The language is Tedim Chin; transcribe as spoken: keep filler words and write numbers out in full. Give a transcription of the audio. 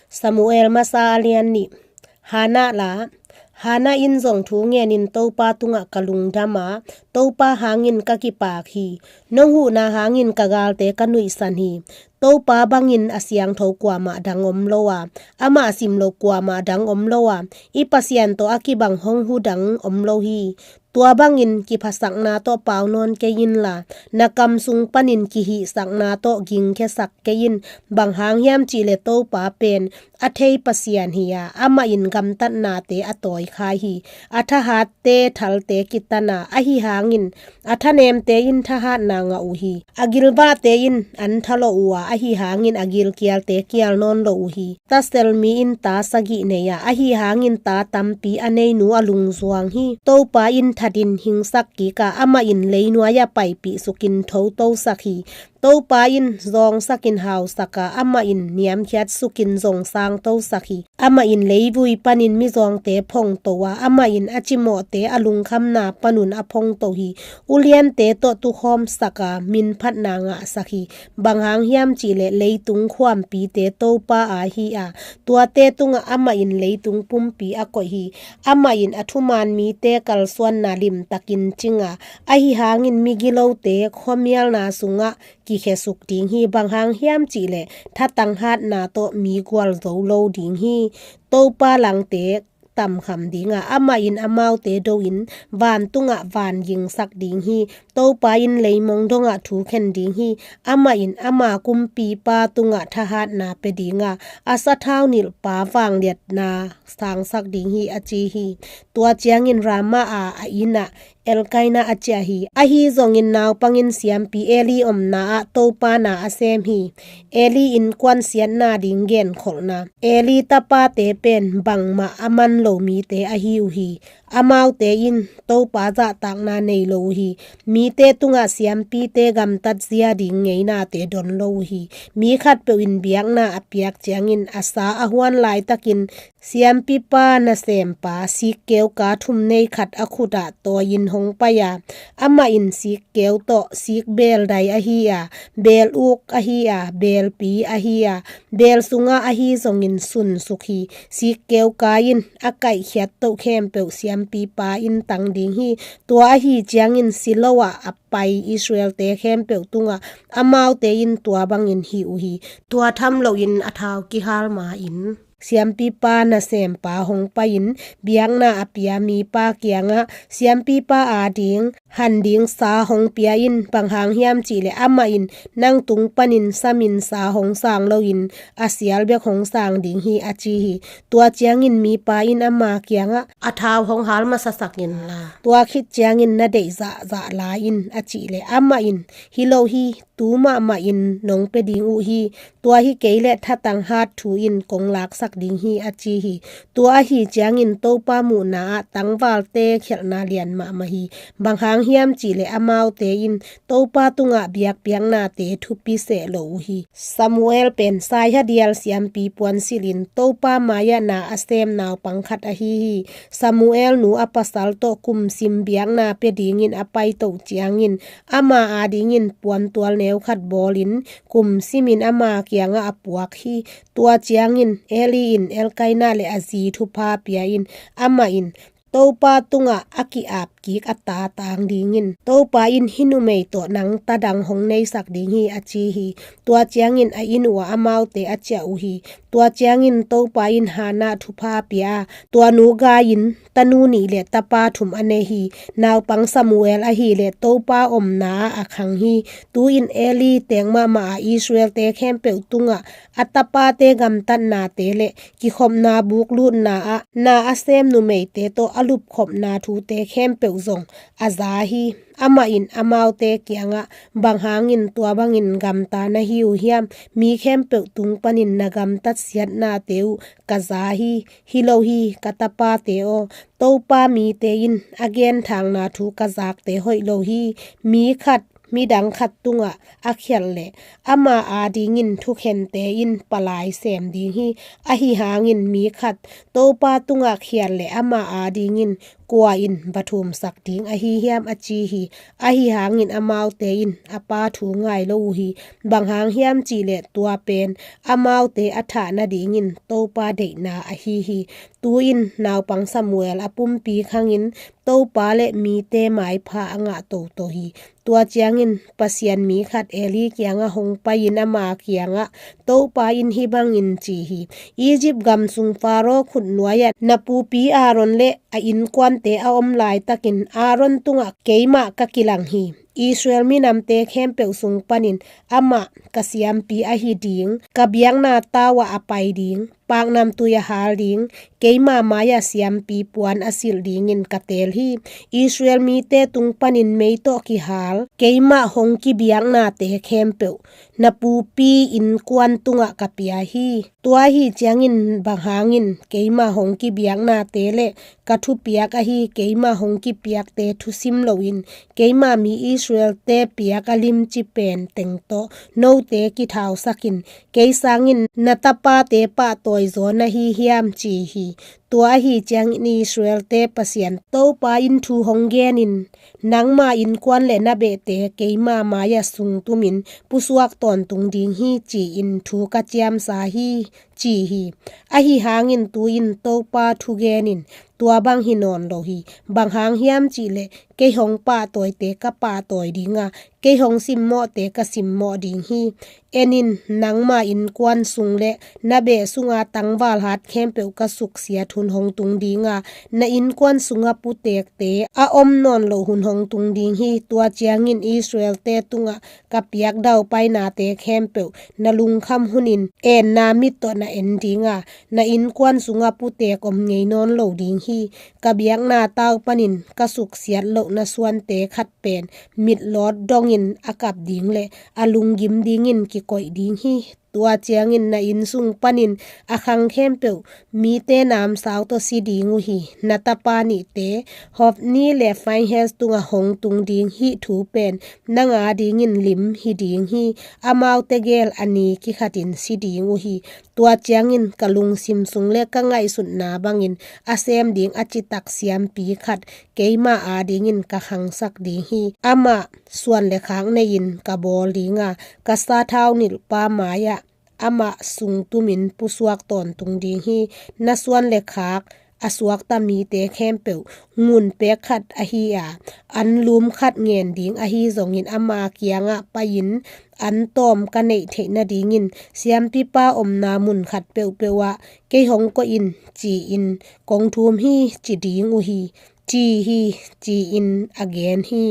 Samuel masa a lian nih. Hannah la. Hannah in zong thu ngenin Topa tungah ka lungdam a, Topa hangin ka kipak hi. Nong huhna hangin ka galte ka nuihsan hi. Topa bangin a siangtho kuamah dang om lo a, amah sim lo kuamah dang om lo a, i Pasian tawh a kibang hong hu dang om lo hi. Tua bangin kiphasakna tawh pau nawn kei inla, na kam sung panin kihihsakna tawh gingkhiasak kei in. Bang hang hiam cihleh Topa pen a thei Pasian hi a, amah in gamtatnate a tawikhai hi. A thahatte thalte kitan a, ahi hangin a thanemte in thahatna ngah uh hi. A gilvahte in an tha lo uh a, ahi hangin a gilkialte kial nawn lo uh hi. Tasel mi in ta sagih nei a, ahi hangin ta tampi a nei nu a lungzuang hi. Topa in thatin hingsak kik a, amah in leinuai a paipih sukin thotosak hi. Topa in zawngsakin hausak a, amah in niamkhiat sukin zong sangtosak hi. Amah in leivui panin mizawngte phongto a, amah in a cimawhte a lungkhamna panun a phongto hi. Uliante tawh tukhawmsak a, minphatna ngahsak hi. Bang hang hiam cihleh leitung khuampite Topa a hi a, tuate tungah amah in leitung pumpi a koih hi. Amah in a thuman mite kalsuanna limtakin cing a, ahi hangin migilote khuamialna sungah kikhiasuk ding hi. Bang hang hiam cihleh thatang hatna tawh mi gual zo lo ding hi. Topa langte tamkham ding a, amah in amaute do in vantungah van gingsak ding hi. Topa in leimong dongah thu khen ding hi. Amah in ama kumpipa tungah thahatna pia ding a, a sathau nilhpa vangliatna sangsak ding hi, a ci hi. Tua ciangin Ramah a a inn ah Elkanah a ciah hi. Ahi zongin naupangin siampi Eli omna ah Topa na a sem hi. Eli innkuan siatna ding genkholhna. Eli tapate pen bangmah a man lo mite ahi uh hi. Amaute in Topa zahtakna nei lo uh hi. Mite tungah siampite gamtat zia ding ngeinate don lo uh hi. Mi khatpeuh in biakna a piak ciangin a sa a huan laitakin siampipa nasempa sikkeu ka thum nei khat a khutah tawi-in hong pai a, amah in sikkeu tawh sikbeel dai ahi a, beel uk ahi a, beelpi ahi a, beel sungah ahi zongin sunsuk hi. Sikkeu ka in a kaihkhiat toh khempeuh siampipa in tang ding hi. Tua ahi ciangin Silo ah a pai Israelte khempeuh tungah amaute in tua bangin hih uh hi. Tua tham loin a thau kihal ma-in siampipa nasempa hong pai-in biakna a pia mipa kiangah siampipa ading han ding sa hong pia in. Bang hang hiam cihleh amah in nang tung panin samin sa hong sang loin a sial bek hong sang ding hi, a ci hi. Tua ciangin mipa in ama kiangah a thau hong hal masasak inla, tua khit ciangin na deih zahzah la in, a cihleh amah in hi lo hi. Tu mahmah in nong pia ding uh hi. Tua hi kei leh thatang hat thu in kong laksak ding hi, a ci hi. Tua ahi ciangin Topa muhna ah tangvalte khialhna lian mahmah hi. Bang hang hiam cihleh amaute in Topa tungah biakpiaknate thupi seh lo uh hi. Samuel pen saihadial siampi puansilhin Topa mai-ah na a sem naupang khat ahi hi. Samuel nu a pasal tawh kumsim biakna pia dingin a paito ciangin ama adingin puantual neu khat bawlin kumsimin ama kiangah a puak hi. Tua ciangin Eli in Elkanah le a zi thupha pia in, amah in Topa tungah a ki-ap kik a ta tang dingin Topa in hih numei tawh nang ta dang hong neisak ding hi, a ci hi. Tua ciangin a inn uh ah amaute a ciah uh hi. Tua ciangin Topa in Hannah thupha pia a, tua nu gai-in tanu nih le tapa thum a nei hi. Naupang Samuel ahih leh Topa omna ah a khang hi. Tu-in Eli teek mahmah a Israelte khempeuh tungah a tapate gamtatnate le kikhopna buklutna ah na a sem numeite tawh a lupkhopna thute khempeuh zong a za hi. Amah in amaute kiangah, bang hangin tua bangin gamta na hi uh hiam? Mi khempeuh tung panin na gamtat siatnate uh ka za hi. Hi lo hi, ka tapate aw, Topa mite in a genthangna thu ka zakte hoih lo hi. Mi khat midang khat tungah a khialh leh ama adingin thukhente in palai sem ding hi. Ahi hangin mi khat Topa tungah khialh leh ama adingin kua in va thumsak ding ahi hiam, a ci hi. Ahi hangin amaute in a pa thu ngai lo uh hi. Bang hang hiam cih leh tua pen amaute a thah nadingin Topa deihna ahi hi. Tu-in naupang Samuel a pumpi khangin Topa le mite maipha a ngah toto hi. Tua ciangin Pasian mi khat Eli kiangah hong pai-in ama kiangah, Topa in hih bangin ci hi: Egypt gam sung Faro khutnuai-ah na pupi Aaron le a innkuante a om laitakin Aaron tungah keimah ka kilang hi. Israel minamte khempeuh sung panin amah ka siampi ahi ding, ka biakna tau-ah a pai ding, paknamtui a hal ding, keima mai-ah siampi puan a silh dingin ka teel hi. Israel mite tung panin mei tawh kihal keimah hong kibiaknate khempeuh na pupi innkuan tungah ka pia hi. Tua ahi ciangin bang hangin keima hong kibiaknate le ka thupiak ahi keima hong kipiakte thusim loin, keima mi Israelte piak a limci pen teng tawh note kithausakin, kei sangin na tapate pahtawi zaw na hi hiam, ci hi. Tua ahi ciangin Israelte Pasian Topa in thu hong genin, nangma innkuan le na behte keima mai-ah sungtumin pusuak tawntung ding hi, ci-in thu ka ciamsa hi, ci hi. Ahi hangin tu-in Topa thugenin tua bang hi nawn lo hi. Bang hang hiam cih leh kei hong pahtawite ka pahtawi dinga, kei hong simmawhte ka simmawh ding hi. En in, nangma innkuan sung le na beh sunga tangval hat khempeuh ka suksiat hun hong tung dinga, na innkuan sunga putekte a om nawn loh hun hong tung ding hi. Tua ciangin Israelte tungah ka piak daupainate khempeuh na lungkham hunin enna mit tawh na en dinga, na innkuan sunga putek om ngei nawn lo ding hi. Ka biakna tau panin ka suksiat loh na suante khat pen mitlawt dongin a kap ding le a lunggim dingin kikoih ding hi. Tua ciangin na inn sung panin a khang khempeuh mite namsau tawh si ding uh hi. Na tapa nihte Hofni le Finehas tungah hong tung ding hih thu pen nang adingin lim hi ding hi. Amaute gel a ni kikhatin si ding uh hi. Tua ciangin ka lungsim sung le ka ngaihsutna bangin a sem ding a citak siampi khat keima adingin ka khangsak ding hi. Amah suan le khak nei-in ka bawl dinga, ka sathau nilhpa mai-ah amah sungtumin pusuak tawntung ding hi. Na suan le khak a suakta mite khempeuh ngun pek khat ahi a, anlum khat ngen ding ahi zongin ama kiangah pai-in an tawm ka neih theih nadingin siampipa omna mun khat peuhpeuh ah kei hong koih in, ci-in kong thum hi, ci ding uh hi, ci hi, ci-in a gen hi.